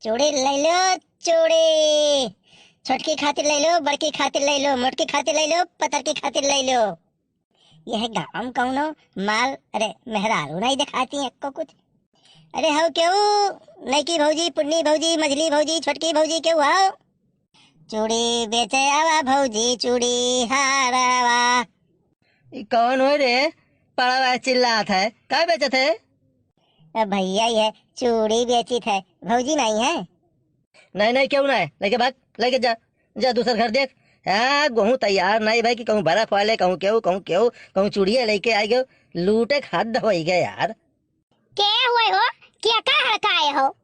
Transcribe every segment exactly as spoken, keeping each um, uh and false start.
चूड़ी लइ लो, चूड़ी। छोटकी खातिर लइ लो, बड़की खातिर लइ लो, मोटकी खातिर लइ लो, पतरकी खातिर लइ लो। यह गाँव कउनो माल, अरे, मेहरारू नाहीं देखाती हैं को कुछ। अरे, हौ केहू, नइकी भौजी, पुन्नी भौजी, मझली भौजी, छोटकी भौजी, केहू हौ? चूड़ी बेचे आवा भौजी, चूड़ी हारावा। ई कौन होइ रे? पड़वा चिल्लात है, का बेचत है? अ, भइया, यह चूड़ी बेचित है, भौजी नाहीं है? नाहीं, नाहीं, केहू नाहीं, लइके भाग, लइके जा, जा दूसर घर देख। हाँ, गोहूँ तैयार नाहीं भाई कि कहूँ बर्फ वाले, कहूँ केहू, कहूँ केहू, कहूँ चूड़िया लइके आइ गयो, लूटे के हद होइ गए यार। के हुए हो? के का हड़काए हो?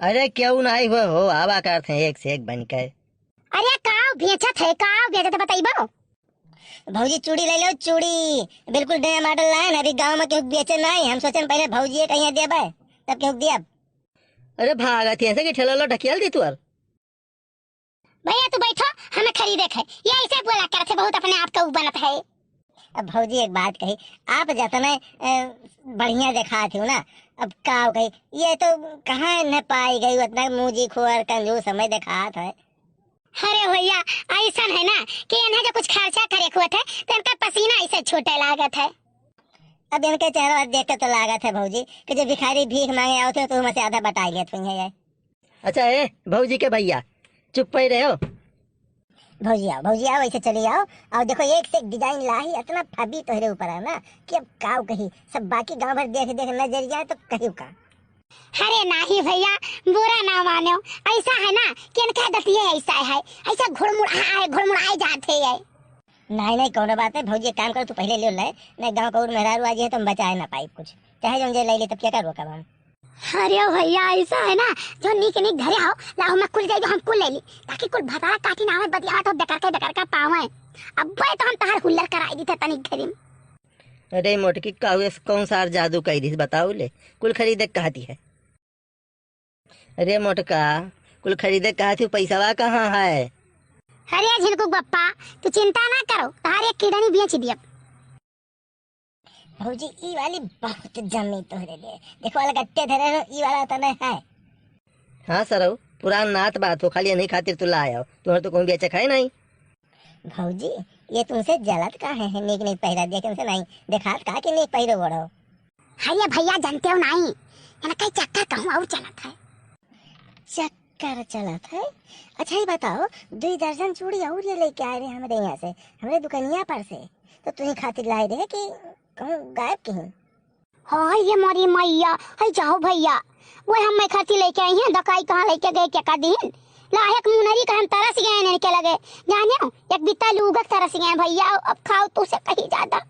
अरे केहू नाहीं हुए हो, आवा करत हैं एक से एक बनिके। अरे काव बेचत है, काव बेचत है, बतइबो? भौजी चूड़ी लइ लो, चूड़ी। बिल्कुल नया model लाएन, अभी गाँव में केहू बेचे नाहीं। हम सोचेन पहिले भौजी के कहिया देबे, तब केहू दियब। अरे भागत ही ऐसे कि ठेला लो ढकियाल दी तू और। भइया तू बैठो, हमें खरीदे के है। ये ऐसे बोला करत है, बहुत अपने आप का ऊ बनत है। अब भौजी एक बात कही, आप जतने, अ, बढ़िया देखात हो ना, अब काव कही, ये तो कहाँ न पाई गई, उतना मुँहजी खोर कंजूस हमें देखात है। अरे भइया, अइसन है ना कि इन्हें जो कुछ खर्चा करे के होत है, तो इनका पसीना ऐसे छूटे लागत है। अब इनके चेहरा देख के तो लागत है भौजी कि जो भिखारी भीख माँगे आवत है, तो उनमें से आधा बटाई लेत हुई है ये। अच्छा, ए भौजी के भइया, चुप ही रहो। भौजी आओ, भौजी आओ, ऐसे चली आओ। और देखो, एक से एक design लाही, इतना फबी तोहरे ऊपर है ना कि अब काव कही, सब बाकी गाँव भर देख देख नजरिया तो कहियो का। अरे नाहीं भइया, बुरा ना मानो, ऐसा है ना कि इनका दतिये ऐसा है, ऐसा घुड़मुड़ा है, घुड़मुड़ाए जात है ये। नाहीं, नाहीं, कौनो बात नाहीं, भौजी एक काम करो, तू पहिले ले ले, नाहीं गाँव का और मेहरारू आ जाए तो हम बचाए ना पाई कुछ, चाहे जौन जे ले ले, तब क्या करो कब हम। अरे भइया, ऐसा है ना, जो नीक नीक घरे हो, लाओ मैं कुल जाई, जो हम कुल ले ली, ताकि कुल भतारा काटी ना आवे, बतियावत हो बेकार के बेकार का पावे। अब्बे तो हम तहार हुल्लर कराई दी थे तनिक घरी में। अरे मोटकी, काहू से कौन सार जादू कई दिस बताओ ले, कुल खरीदे कहती है। अरे मोटका, कुल खरीदे कहती हूँ, पैसवा कहाँ है? अरे झिनकुक बप्पा, तू चिंता ना करो, तहार एक किडनी बेच दियब। भौजी, ई वाली बहुत जमी तोहरे लिए। देखो, वाला गट्टे धरे हो, ई वाला तने है। हाँ सरऊ, पुरान नात बात हो, खाली इन्हीं खातिर तू लाए हो। तुम्हारे तो कहूँ बेचे खाए नहीं। भौजी, ये तुमसे जलत काहे है? नीक नीक पहिरा दिया कि तुमसे नहीं देखात का कि नीक पहिरो ओढ़ो। अरे भइया, जानते हो नहीं, इनका चक्कर कहूँ और चलत है। चक्कर चलत है? अच्छा, ये बताओ, दुई दर्जन चूड़ी और ये लेके आए रहे हमरे यहाँ से, हमरे दुकनिया पर से, तो तुही खातिर लाए रहे कि कहूँ गायब कहीं? हाय ये मोरी मैया, हाय जाओ भइया, वो हम मैं खातिर लेके आई हैं, दकाई कहाँ लेके गए, क्या का दीन? लायक मुनरी का हम तरस गए इनके लगे, जाने हो, एक बित्ता लूगक तरस गए भइया, अब खाओ तो से कहीं ज्यादा।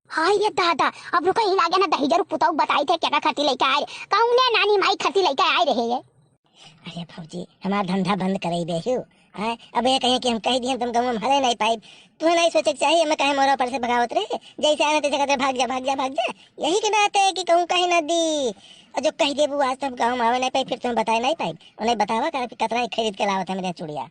हाय ये दादा, अब रुको, ही लागे ना दहिजरू पुतऊ बताई थे, क्या खातिर लेके आए, कौने नानी माई खातिर लेके आए रहे ये। अरे भौजी, हमार धंधा बंद करई देहू, हैं? अब ये कहीं कि हम कह दिहन, तुम गाँव में हले नहीं पाइब। तुम्हें नहीं सोचे के चाहिए, हमें कहे मोरा पर से भगावत रहे, जैसे आने तैसे कहते, "भाग जा, भाग जा, भाग जा।" यही के नाते कि कहूँ कहे ना दी, और जो कह देबू आज, तो हम गाँव में आवे नहीं पाइब, फिर तुम्हें बताए नहीं पाइब। उन्हें बतावा कर कि कतना ही खरीद के लावत है मेरे चूड़िया।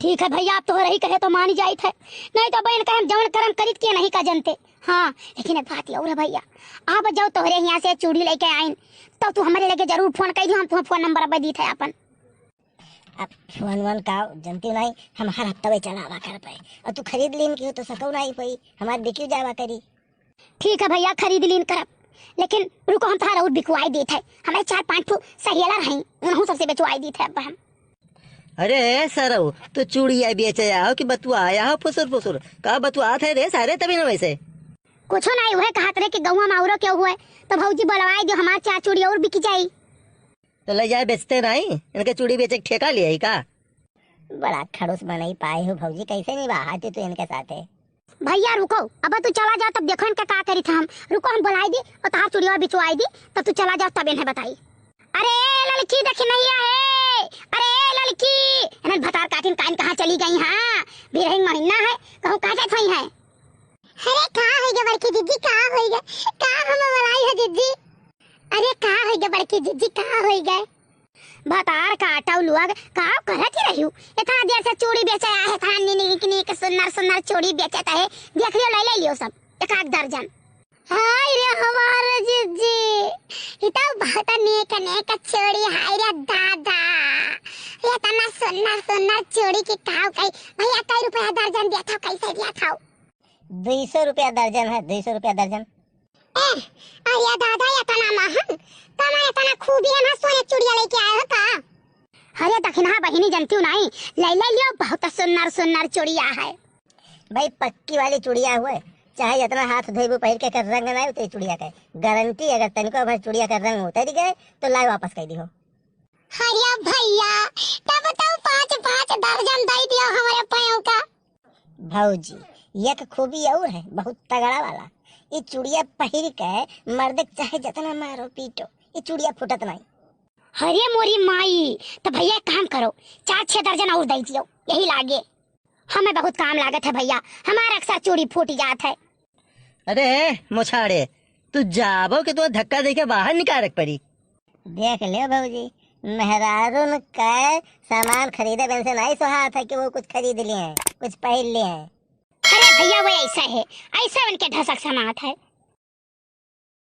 ठीक है भइया, आप तोहरे ही कहे तो मानी जाइत है, नहीं तो बहन कहे हम जवन करम करित के नहीं का जनते। हाँ, लेकिन एक बात और है भइया, आप जाओ तोहरे यहाँ से चूड़ी लेके आइन, तो तू हमरे लगे जरूर फोन कइ दियो, हम तुम्हें फोन नंबर अब दीत है अपन। अब फोन वोन का जनती नहीं, हम हर हफ्ता वही चलावा कर पे, और तू खरीद लीन की हो तो सको नहीं पई, हमार बिक्यू जावा करी। ठीक है भइया, खरीद लीन करब, लेकिन रुको, हम तहार और बिकवाई देत है। हमारे चार पांच ठो सहेलर हैं, उनहू सबसे बेचवाई देत है अब हम। अरे सरऊ, तू चूड़िया बेचे आयो कि बतुआ आया हो फुसुर फुसुर? का बतुआत है रे सारे तभी न वैसे? कुछो नहीं, उहे कहत रहे कि गौवा में औरो केहू हुए, तो भौजी बोलवाई दियो, हमार चार चूड़ी और बिक जाई। तो ले जाए बेचते नहीं, इनके चूड़ी बेचे के ठेका लिया ही का? बड़ा खड़ूस बनई पाए हो भौजी, कैसे नहीं बहाती तू इनके साथे? भइया रुको, अब तू चला जा, तब देखो इनका का करी था हम। रुको, हम बुलाई दी और तहार चुड़िया बिचवाई दी, तब तू चला जा, तब इन्हें बताई। अरे ए ललकी, देखी नहीं है, अरे ए ललकी, इन्हें भतार काटिन काइन कहाँ चली गई? हाँ, बिरहिन महीना है, कहूँ कहाँ जात हुई है? अरे का होई गे बड़की जिज्जी, का होई गे? का हम बुलाई हो जिज्जी? अरे का होई गे बड़की जिज्जी, का होई गे? भतार काटौ लोग, का करत ही रहिउ? इतना देर से चूड़ी बेचे आए हैं, इतना नी-, नीक नीक सुन्नर सुन्नर चूड़ी बेचत है, देख लियो, ले, ले लियो सब, एक आध दर्जन। हाय रे हमार जिज्जी, ई तो बहुत नीक नीक चूड़ी, हाय रे दादा। सुन्नर सुन्नर चूड़ी की काव कही। भैया, कई रुपया दर्जन दिया था, कैसे दिया था? दुई सौ रुपया दर्जन है, दुई सौ रुपया दर्जन। ए, अरे दादा, इतना महंग? तमा इतना खूबी है ना, सोने चूड़िया लेके आए हो का? अरे दखिनहा बहिनी, जनतिउ नाई, ले ले लियो, बहुत सुन्नर सुन्नर चूड़िया है। भाई, पक्की वाली चूड़िया हुए, चाहे जितना हाथ धोइबू पहिर के, कर रंग नाई उतरी चूड़िया के। गारंटी, अगर तनिको भर चूड़िया का रंग उतरी गए तो लाई वापस कइ दिहो। अरे भैया, तब तो पाँच पाँच दर्जन दइ दियो हमरे पाँव का। भौजी, एक खूबी और है बहुत तगड़ा वाला। ई चूड़िया पहिर के मर्द के चाहे जितना मारो पीटो, ई चूड़िया फूटत नाई। अरे मोरी माई, तो भैया एक काम करो, चार छह दर्जन और दइ दियो, यही लागे। हमें बहुत काम लागत है भैया, हमार अक्सर चूड़ी फूट जात है। अरे मोछाड़े, तू जाबो कि तू धक्का देके बाहर निकाले के पड़ी। देख ले भौजी, मेहरारून के सामान खरीदे बिन से नाई सोहात है कि वो कुछ खरीद लिए हैं, कुछ पहिर लिए हैं। अरे भैया, वो ऐसा है, ऐसा उनके ढसक समात है।